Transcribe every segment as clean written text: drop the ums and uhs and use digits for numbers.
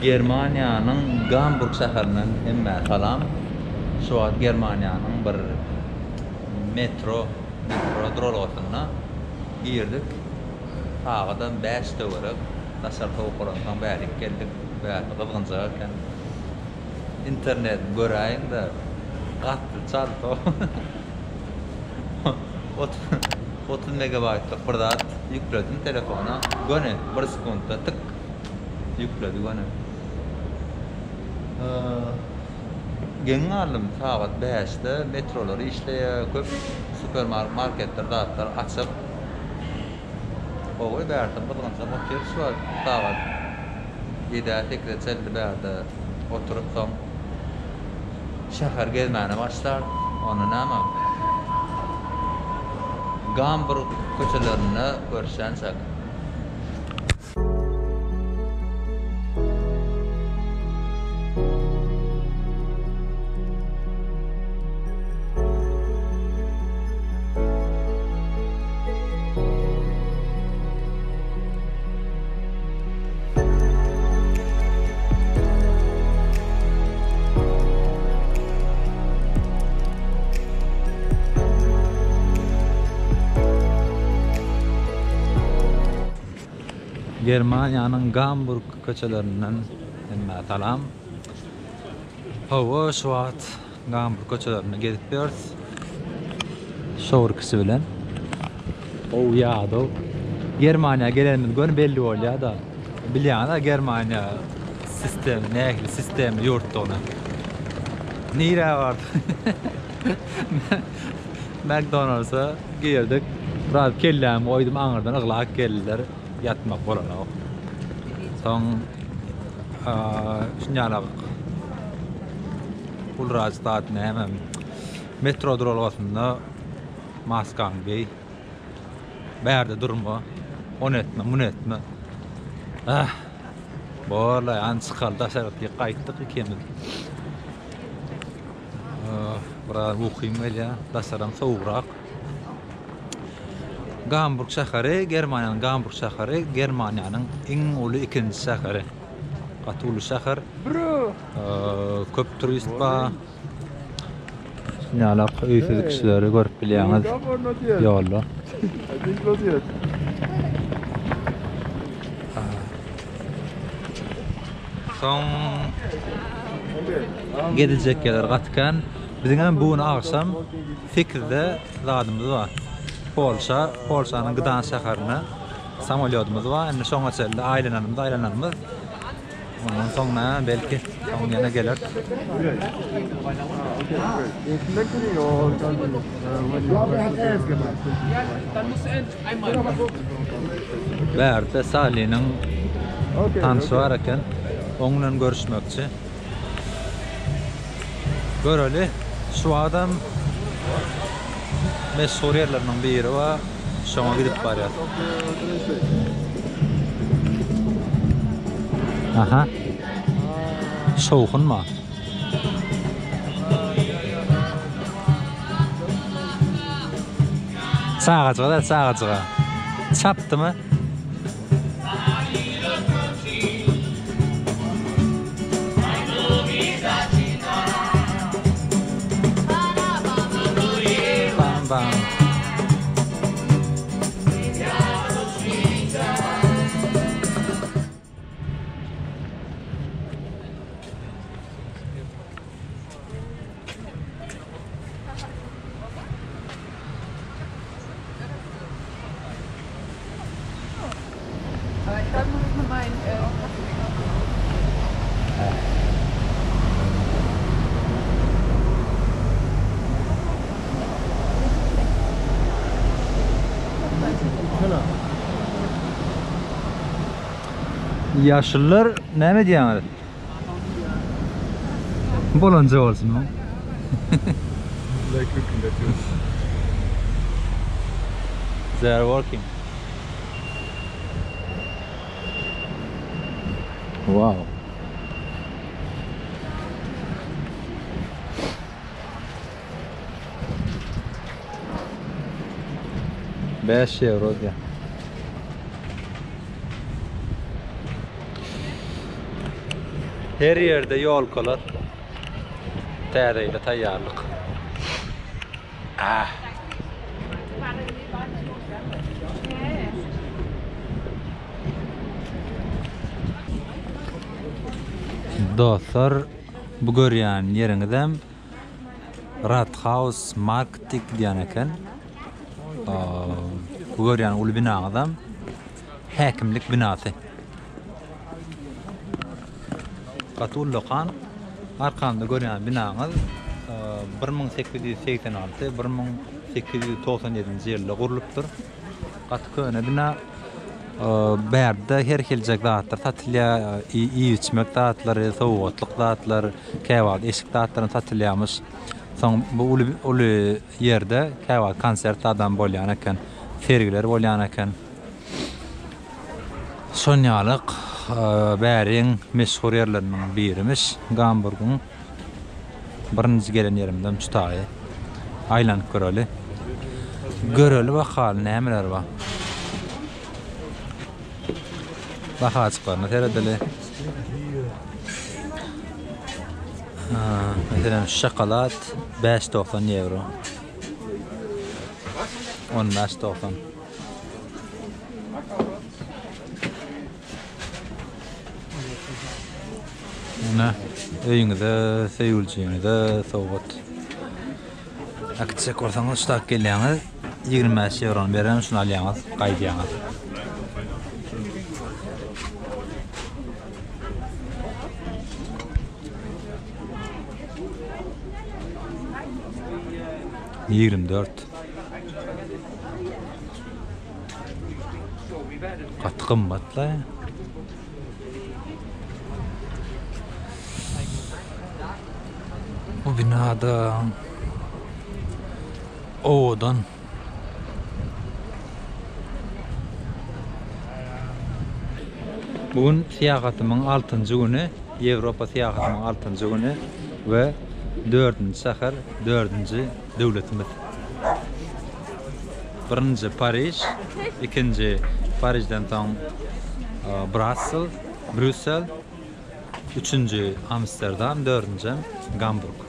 Germaniýanyň Gamburg şäherinden hemmä salam. Şu wagt Germaniýanyň bir metro metro duralgasynda girdik. Sagadam 5 töwerek. Daşary sowuk bolansoň bärik geldik. Bärde gyzgynjak eken. Internet göräýiň-de gaty çalt 30 megabaýtlyk bir zat ýükledim telefona. Göni bir sekuntda tyk ýükledi göni. Geň galdym, sagat bäşde metrolar işleýär, köp supermarketler zatlar açyk. Gowy bärde gyzgynjak otyrys şu wagt sagat ýedä sekize çenli bärde oturyp soň şäher gezmäne başlarys. Onda näme? Gamburg köçelerinde görüşýänçäk. Germaniýanyň Gamburg köçelerinden hemmä salam. Hawa, şu wagt Gamburg köçelerinde gezip ýörüs. Şowur kişi bilen. Gowy ýadaw. Germaniýa gelenimiz göni belli bolýar-da. Bilýäňiz-ä Germaniýa sistemi, nähili sistemli ýurtdugyny. Nirä bardyk? McDonald's-a girdik. Biraz kellämi goýdum, aňyrdan yglap geldiler. Ýatmak bolanok. Soň şunýalak ulrajyk zat näme? Metro duralgasynda maskaňy geý. Bärde durma. Ony etme, muny etme. Ah. Borlaý, an çykaly daşary diýip gaýtdyk ikimiz. Biraz ukym gelýär. Daşaram sowugrak. Gamburg şäheri, Germaniýanyň Gamburg şäheri, Germaniýanyň iň uly ikinji şäheri. Gaty uly şäher. Köp turist bar. Şunýalak öýsüz kişileri görüp bilýäňiz ýolda. Soň geziljek ýerler gaty kän. Biziň hem bu gün agşam 8-de zadymyz bar. Polşa, Polşanyň Gdansk şäherine samolýodymyz bar. Indi şoňa çenli aýlananymyz, aýlananymyz. Ondan soň näme belki soň ýene geler. Bärde Saliniň tanşy bar eken. Oň bilen görüşmekçi. Göreli. Şu wagtam meşhur ýerleriniň biri bar. Şoňa gidip barýas. Aha. Şowhun bar. Çagajyga da çagajyga. Çapdymy? Bam bam. Ýaşulular näme diýýäňiz? Bolanja bolsun. Like looking at you. They are working. Wow. Bäş ýewro diýýär. Her ýerde ýolkalar. Täze ýyla taýýarlyk. Ah. Dostlar, bu görýän ýeriňizem Rathaus Markt diýip gidýän eken. Bu görýän uly binaňyzam häkimlik binasy. Gaty ullakan. Arkamda görýän binaňyz 1886, 1897-nji ýylda gurlupdyr. Gaty köne bina. Bärde her hiljek zatlar satylýar. Iýip-içmek zatlary, sowgatlyk zatlar, käwagt eşik zatlaram satylýarmyş. Soň bu uly uly ýerde käwagt konsert zadam bolýan eken. Sergiler bolýan eken. Şon ýalyk bäriň meşhur ýerleriniň birimiş Gamburgyň. Birinji gelen ýerimizem şu taýy. Aýlanyp göreli. Göreli bakaly nämeler bar. Bahajyklaryna seredeli. Meselem şokolad 5.90 ýewro. 15.90. Ine, öýüňize, söýgülijiňize sowgat. Äkitjek bolsaňyz şutak gelýäňiz, 25 ýewrony berýän, şuny alýaňyz, gaýdýaňyz. 24 Gaty gymmatla. Bu binada owadan. Bu gün syýahatymyň altynjy güni, Ýewropa syýahatymyň altynjy güni we dördünji şäher, dördünji döwletimiz. Birinji Pariž, ikinji Parižden soň Brassel, Brýussel, üçünji Amsterdam, dördünjem Gamburg.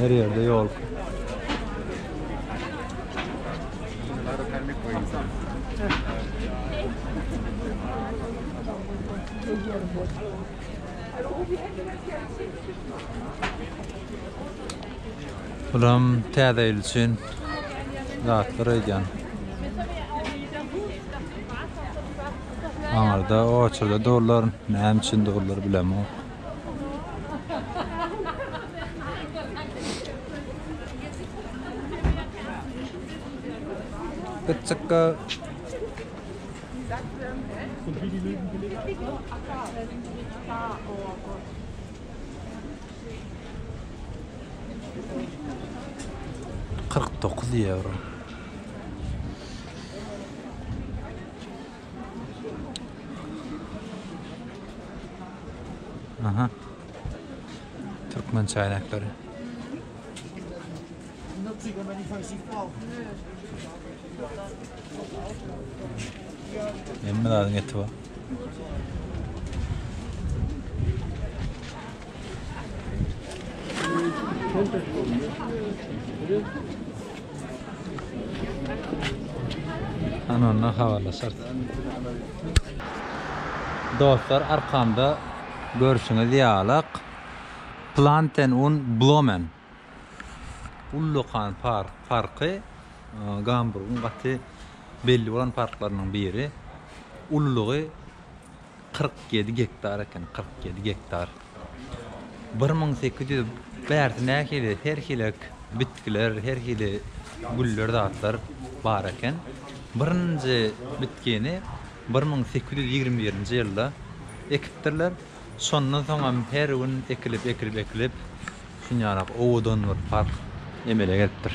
Her ýerde ýol. Bulam täze ýyl üçin zatlar öýdýän. Aňyrda oçurda durlar, näme üçin durlar bilemok. Gytjykka. 49 ýewro. Aha. Türkmen çaýnakları. Hemme zadyň eti bar. Ana onda habarlaşarys. Dostlar arkamda görşüňiz ýalak Planten un Blomen ullakan park parky Gamburgyň gaty belli bolan parklarynyň biri. Ululygy 47 gektar eken, 47 gektar. 1800 bärsi nähili her hili bitgiler, her hili güller zatlar bar eken. Birinji bitkini 1821-nji ýylda ekipdirler. Şondan soňam her gün ekilip, ekilip, ekilip şunýarak owadan bir park emele gelipdir.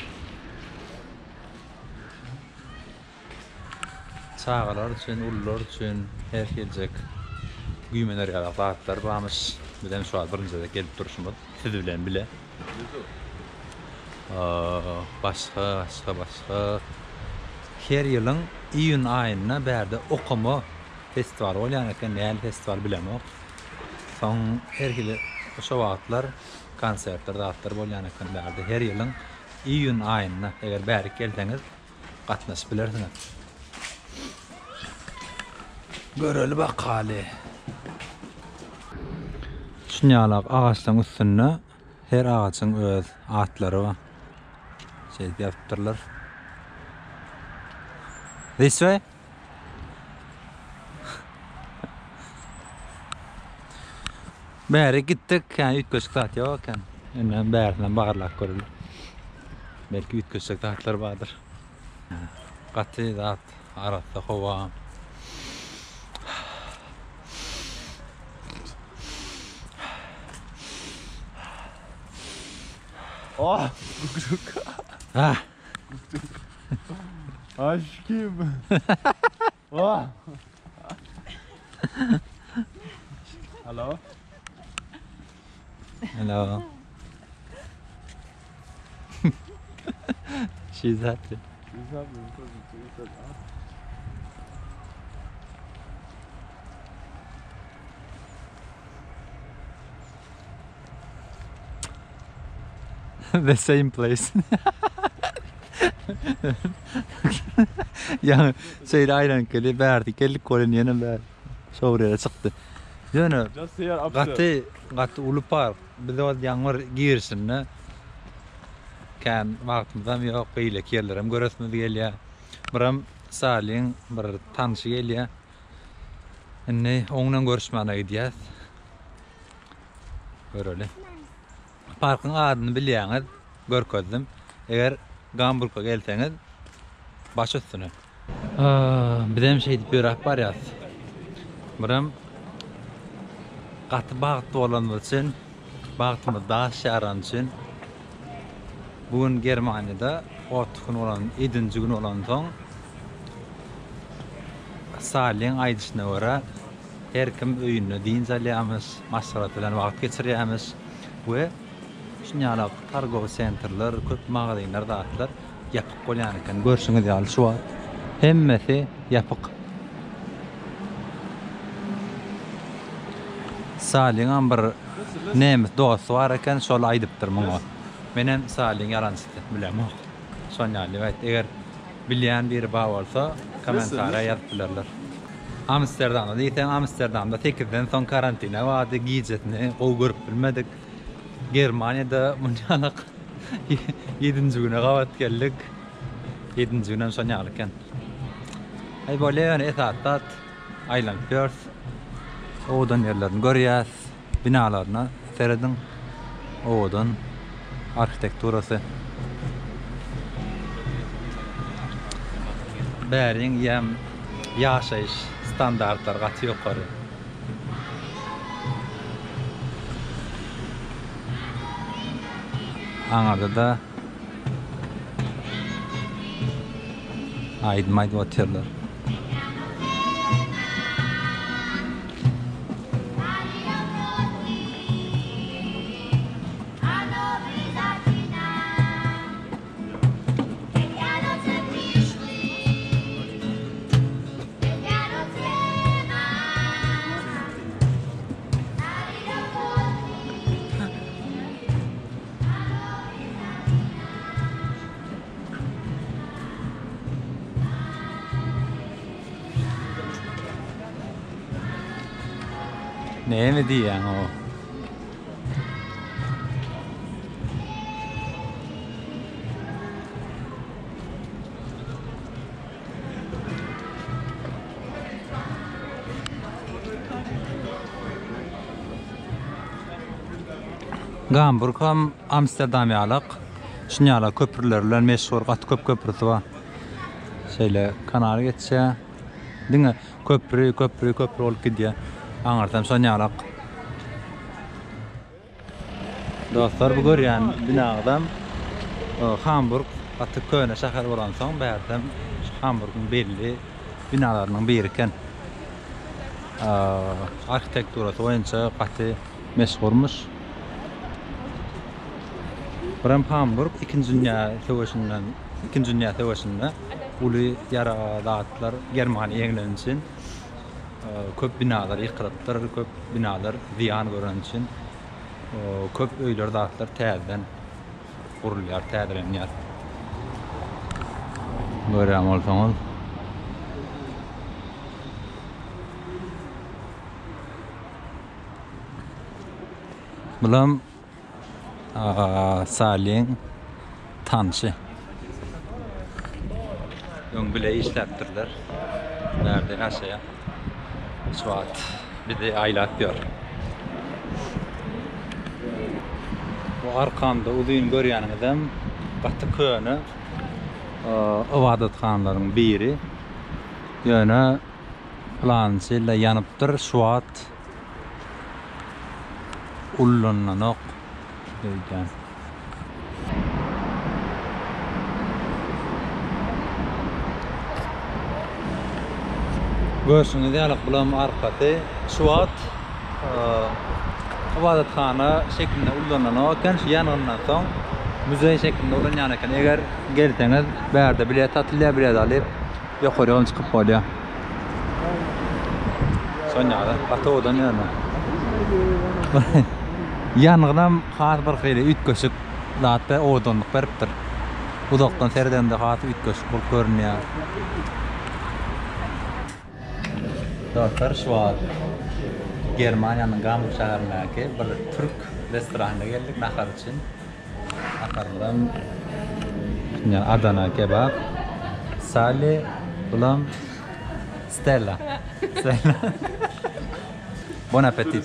Çagalar üçin, ulular üçin her hiljek Güýmener ýaly zatlar barmyş. Bizem şu wagt birinji gezek gelip durşumyz siz bilen bile. Başga, başga, başga. Her ýylyň iýun aýynda bärde okama festiwaly bolýan eken. Nähili festiwal bilemok. Soň her hili şo wagtlar konsertler zatlar bolýan eken bärde. Her ýylyň iýun aýynda eger bärik gelseňiz gatnaşyp bilersiňiz. Göreli bakaly. Şunýalak agaçlaryň üstünde her agajyň öz atlary bar. Şeýdip ýazypdyrlar. This way? Bäri gitdik, ýa üýtgeşik zat ýok eken. Indi bärisinem barlap göreli. Belki üýtgeşik zatlar bardyr. Gaty zat, arassa howa. Oh! Ah! Aşkım. Oh! Hello. Hello. She's happy. She's happy because it's said, ah. The same place. Ýaňy şeýle aýlanyp geldi, bärde geldik welin ýene bär. Şo bir ýere çykdy. Ýöne Just here up there. gaty gaty uly park. Biz ol ýaňy bir girişinde kän wagtymyzam ýok, beýleki ýerlerem göresimiz gelýär. Biram Salyň bir tanşy gelýär. Indi oň bilen görüşmäne gidýäs. Göreli. Parkyň adyny bilýäňiz, görkezdim. Eger Gamburga gelseňiz, baş üstüne. Bizem şeýdip ýöräp barýas. Birem gaty bagtly bolanymyz üçin, bagtymyz daş ýarany üçin bu gün Germaniýada otuz gün bolan, ýedinji gün bolansoň Salliň aýdyşyna görä Her kim öýünde dynç alýarmyş, maşgalasy bilen wagt geçirýärmiş we şunýalak targowy sentrler, köp magazinler zatlar ýapyk bolýan eken. Görşüňiz ýaly şu wagt hemmesi ýapyk. Salyňam bir nemes dosty bar eken, şol aýdypdyr muňa. Menem Salyň ýalançysy bilemok. Şonýaly aýtdy. Eger Bilýän biri bar bolsa kommentariýa ýazyp bilerler. Amsterdamda diýseň Amsterdamda sekizden soň karantina bardy gijesini gowy görüp bilmedik. Germaniýada munýalak ýedinji güne gabat geldik. Ýedinji günem şonýaly eken. Aý bolýa ýöne esasy zat aýlanyp ýörüs. Owadan ýerlerini görýäs. Binalaryna serediň. Owadan arhitekturasy. Bäriň ýem ýaşaýyş standartlary gaty ýokary. Aňyrda-da aýdym aýdyp otyrlar. Näme diýýäň o? Gamburg hem Amsterdam ýalak, şuny ýalak köprüler bilen meşhur, gaty köp köprüsi bar. Şeýle kanal geçýär. Diňe köprü, köprü, köprü bolup gidýär. Aňyrsam şon ýalak. Dostlar bu görýän binaňyzam Hamburg gaty köne şäher bolansoň bärsem şu Hamburgyň belli binalarynyň biri eken. arhitekturasy boýunça gaty meşhurmyş. Birem Hamburg ikinji dünýä söweşinden ikinji dünýä söweşinde uly ýara zatlar Germaniýa ýeňleni üçin köp binalar ýykylypdyr, köp binalar zyýan göreni üçin köp öýler zatlar täzeden gurulýar, täzelenýär. Görýän bolsaňyz. Bulam Salyň tanşy. Öň bile işläpdirler. Bärde ýaşaýar. Şu wagt bizi aýlap ýör. Bu arkamda uzyn görýäniňizem gaty köne ybadathanalaryň biri. Ýöne pylanynjy ýylda ýanypdyr. Şu wagt Ullananok öýdýän. Görşüňiz ýaly bulam arkasy şu wagt ybadathana şeklinde ullananok eken. Şu ýangyndan soň muzeý şeklinde ulanýan eken. Eger gelseňiz bärde bilet satylýar, bilet alyp Ýokary ýola çykyp bolýar. Şonýaly gaty owadan ýöne. Ýangynam has bir hili üýtgeşik zat we owadanlyk beripdir. Uzakdan seredende has üýtgeşik bolup görünýär. Dostlar şu wagt Germaniýanyň Gamburg şäherindäki bir türk restoranyna geldik nahar üçin. Naharymyzam ýa Adana kebap, Sally, bulam Stella. Stella. Bon appetit.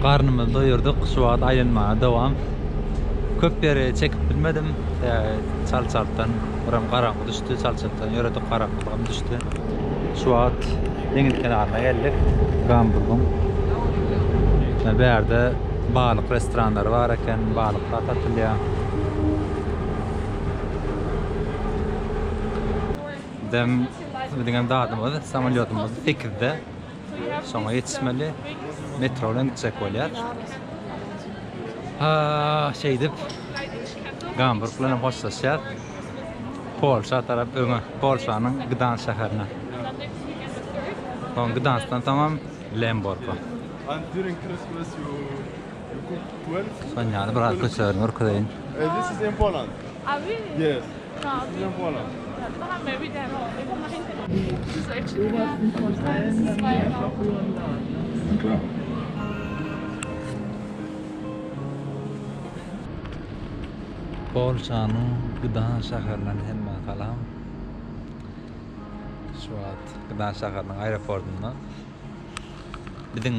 Garnymyzy doýurdyk, şu wagt aýlanmaga dowam. Köp ýeri çekip bilmedim. Çal-çaltdan, buram garaňky düşdi, çal-çaltdan ýöredik, garaňkylygam düşdi. Şu wagt deňiz kenaryna geldik, Gamburgyň. Bärde balyk restoranlary bar eken, balyklar satylýar. Bizem biziňem zadymyz, samolýotymyz sekizde. Şoňa ýetişmeli. Metro bilen gitjek bolýar. Şeýdip Gamburg bilen hoşlaşýar. Polşa tarap öňe, Polşanyň Gdansk şäherine. Soň Gdanskdan soňam Lemborga. Şon ýaly biraz köçelerini görkezeýin. Polşanyň Gdansk şäherinden hemmä salam. Şu wagt Gdansk şäheriniň aeroportynda. Biziň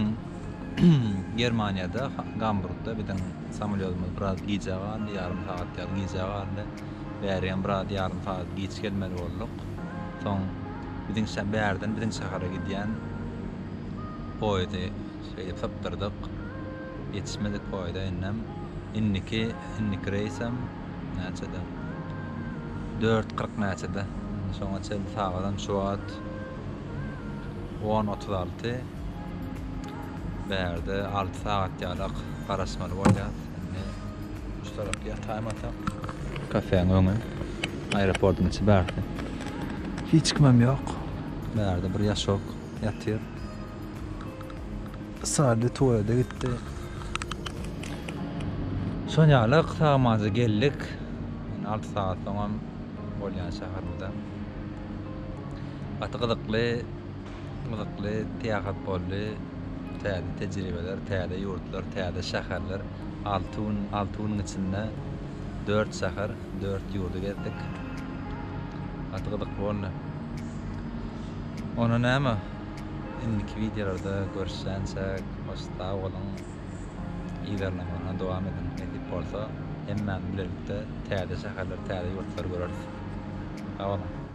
Germaniýada, Gamburgda biziň samolýodymyz biraz gijä galdy, ýarym sagat ýaly gijä galdy. Bärigem biraz ýarym sagat giç gelmeli bolduk. Soň biziň bärden biziň şähere gidýän poýezdi şeýdip sypdyrdyk. Ýetişmedik poýeza indem. Indiki indiki reýsem näçede? 4.40 näçede. Şoňa çenli sagadam şu wagt 10.36. Bärde 6 sagat ýalak garaşmaly bolýar. Indi şu tarapda ýataýmasak. Kafeň öňi. Aeroportyň içi bärde. Hiç kimem ýok. Bärde bir ýaşok ýatyr. Sally tuwalete gitdi. Şon ýaly sag-amanja geldik. Indi 6 sagat soňam bolýan şäherimize. Gaty gyzykly, gyzykly syýahat boldy. Täze tejribeler, täze ýurtlar, täze şäherler. 6 gün, 6 günüň içinde 4 şäher, 4 ýurdy gezdik. Gaty gyzykly boldy. Onda näme? Indiki wideolarda görüşýänçäk hoş sag boluň. Yzarlamagyna dowam ediň. Nesip bolsa hemmämiz bilelikde täze şäherler, täze ýurtlary göreris. Sag boluň.